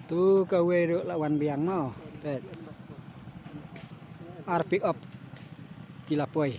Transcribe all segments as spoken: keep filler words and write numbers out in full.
Tu kawei ruh la wan biang mo. Peit. Ar pick up. Ki la poi.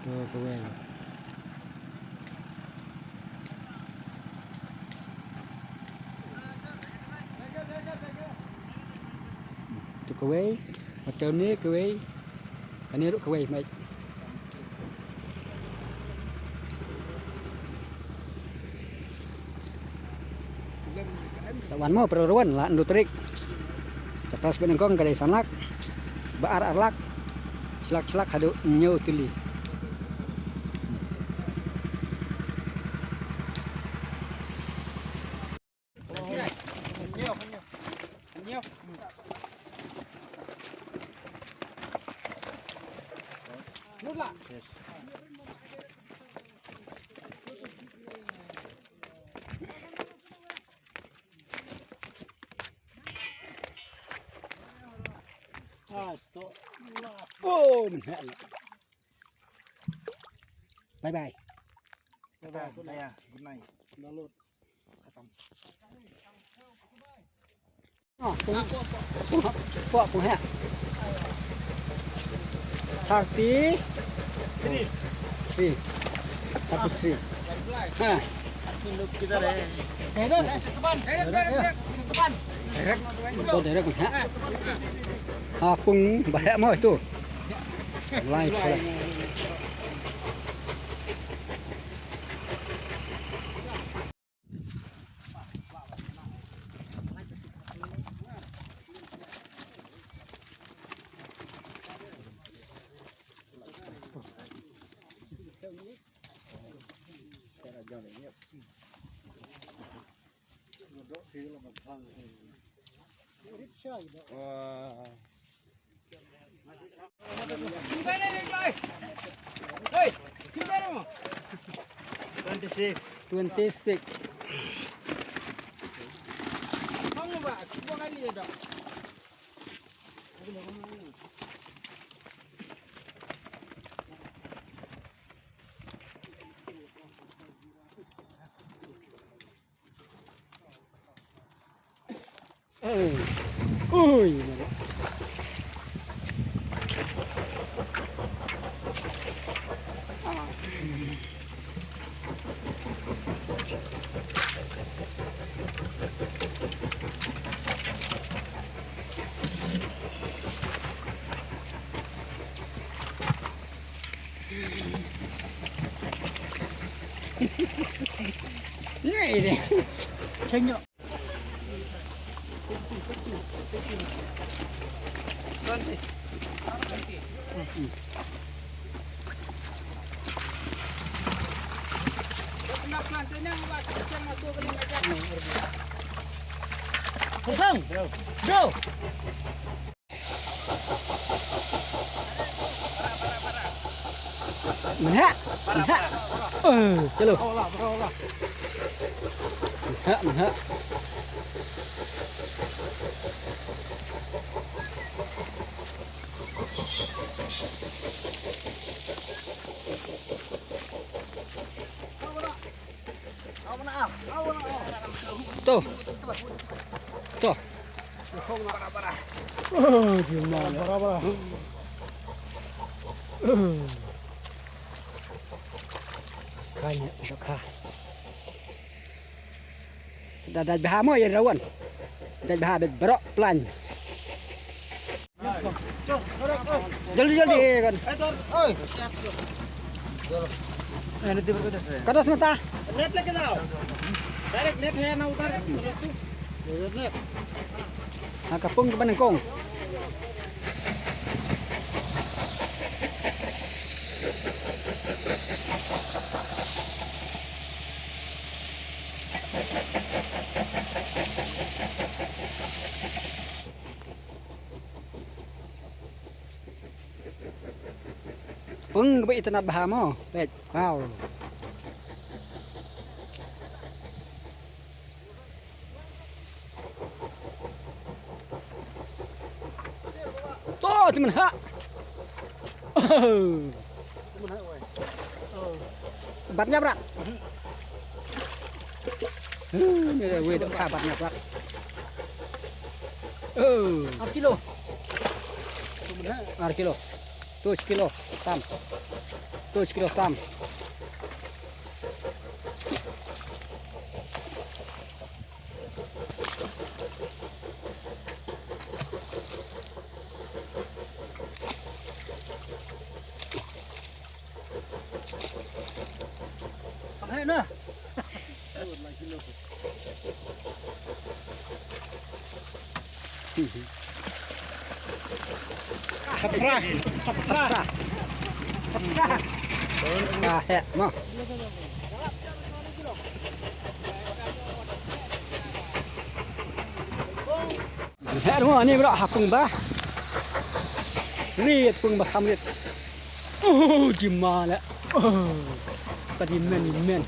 Tu kawei. Tu kawei. Bad kane kawei. Kane ruh kawei, mate. Sa wan mo, pero ruan la ndu trik. Ka prize ba nyngkong ka dei san lak. Ba ar ar lak. Shlak shlak haduh hynñiew tylli. Oh, man. Bye bye. Bye bye. Good night. Thirty three. Thirty three. Ha. Direct. Direct. Ha, pung bahaya mo itu. Lai pala. Twenty six. Twenty six. Ngai de. Kenya. Kosong. Go. Mynha, mynha. Eh, chalo. Mynha, mynha. To. To. Oh, jumpa. Kanya, kanya. Dei bha mo ïa rawan. Dei bha bad brok plan. Jaldi jaldi kan. Ka dos mata. Net lagi tau. Direct net hai na udhar. Ha ka pung ka ba nyngkong. Pung ka ba itynnad bha mo. Peit. Wow. To, ti mynha. Bat nya bra. Huh, ne wei dohkha bad nga bad. Oh. Ar kilo. Ar kilo. Tu shi kilo tam. Tu shi kilo tam. Hai na. Khatra, khatra, khatra. Ka heh mo. Heh mo ani bro ha pung ba. Rit pung ba kham rit. Oh, jima la. Oh. Tadi men men.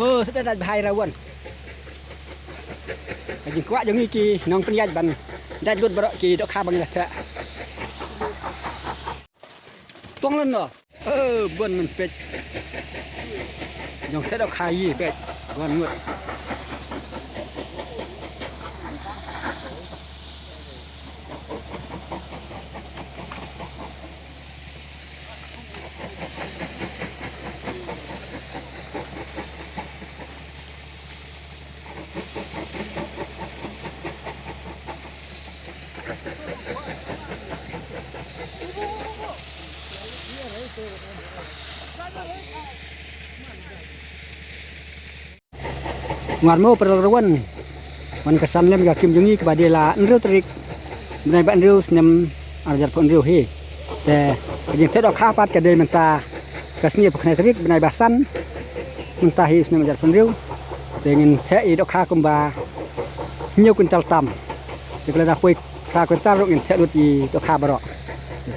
Oh, sedah dah bahai rawan. Ka jingkwah jong ngi ki nongpynïaid ban dait lut baroh ki dohkha ba ngi la theh. Tong lano. Oh, bun men peit. Jong theh dohkha ïi peit. Bun ngut. Ngar mo para rawan. Wan ka san lem ka kim jong ngi kaba dei la hynriew tarik bnai ba hynriew snem ar hajar phew hynriew hi. Te ka jingtheh dohkha pat ka dei mynta ka sngi phew khyndai tarik bnai ba san. Mynta hi snem ar hajar phew hynriew. Te ngin theh ïa dohkha kumba hynñiew kwintal tam. Te ka la da poi phra kwintal ruh ngin theh lut ïa dohkha baroh.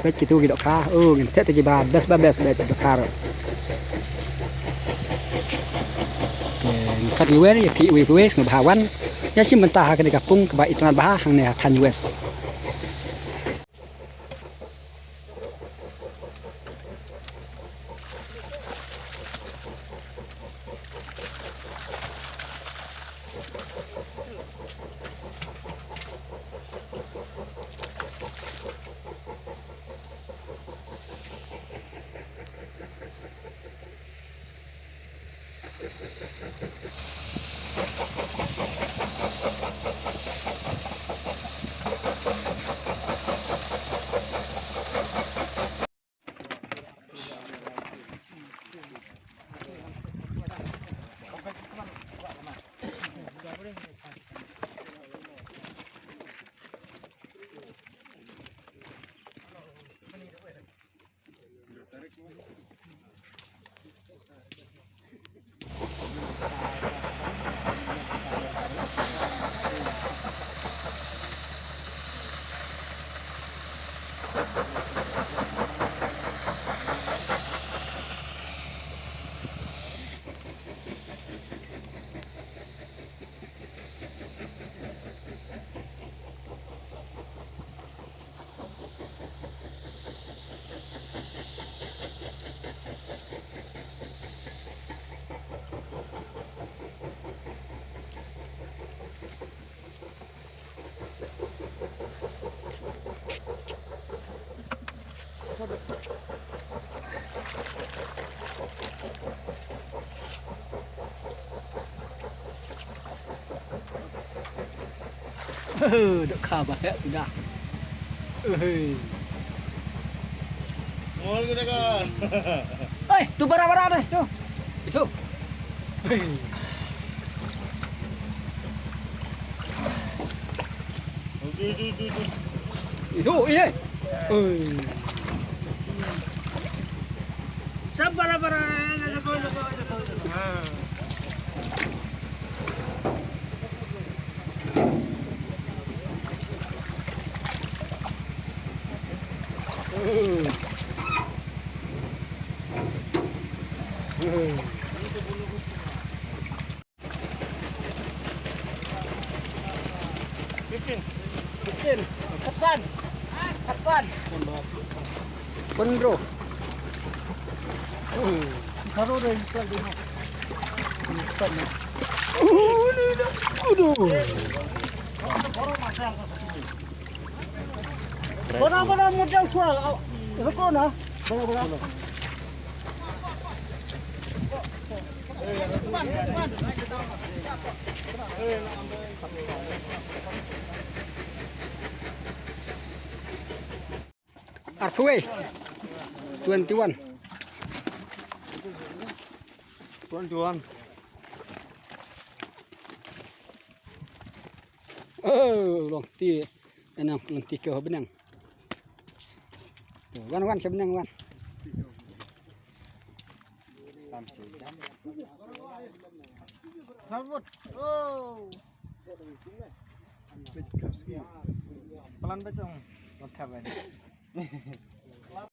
Peit kitu ki dohkha, oh, ngin theh te kiba best ba best ba dohkha ruh. Te ngin theh ïa wer ïa phi iwei pa iwei sngewbha wan ïa shim bynta ha kane ka pung kaba itynnad bha hangne ha Thaiñ West. Dohkha ba heh suda. Hei. Oi, tu bara-bara deh, tu. Isu. Hei. Isu, ini. Oi. Sab bara-bara. Fifteen. Khatsan. Khatsan. Pynro. Karo dei. Aduh. Bana, bana, mudah sual. Reko na. Bana, bana. Arphew wei. Twenty-one. Twenty-one. Oh, long ti. Enang long ti ke benang. Tu, wan, wan, sha benang, wan. Tam sejam. Rambut. Oh. Pelan betul. Mantap, kan?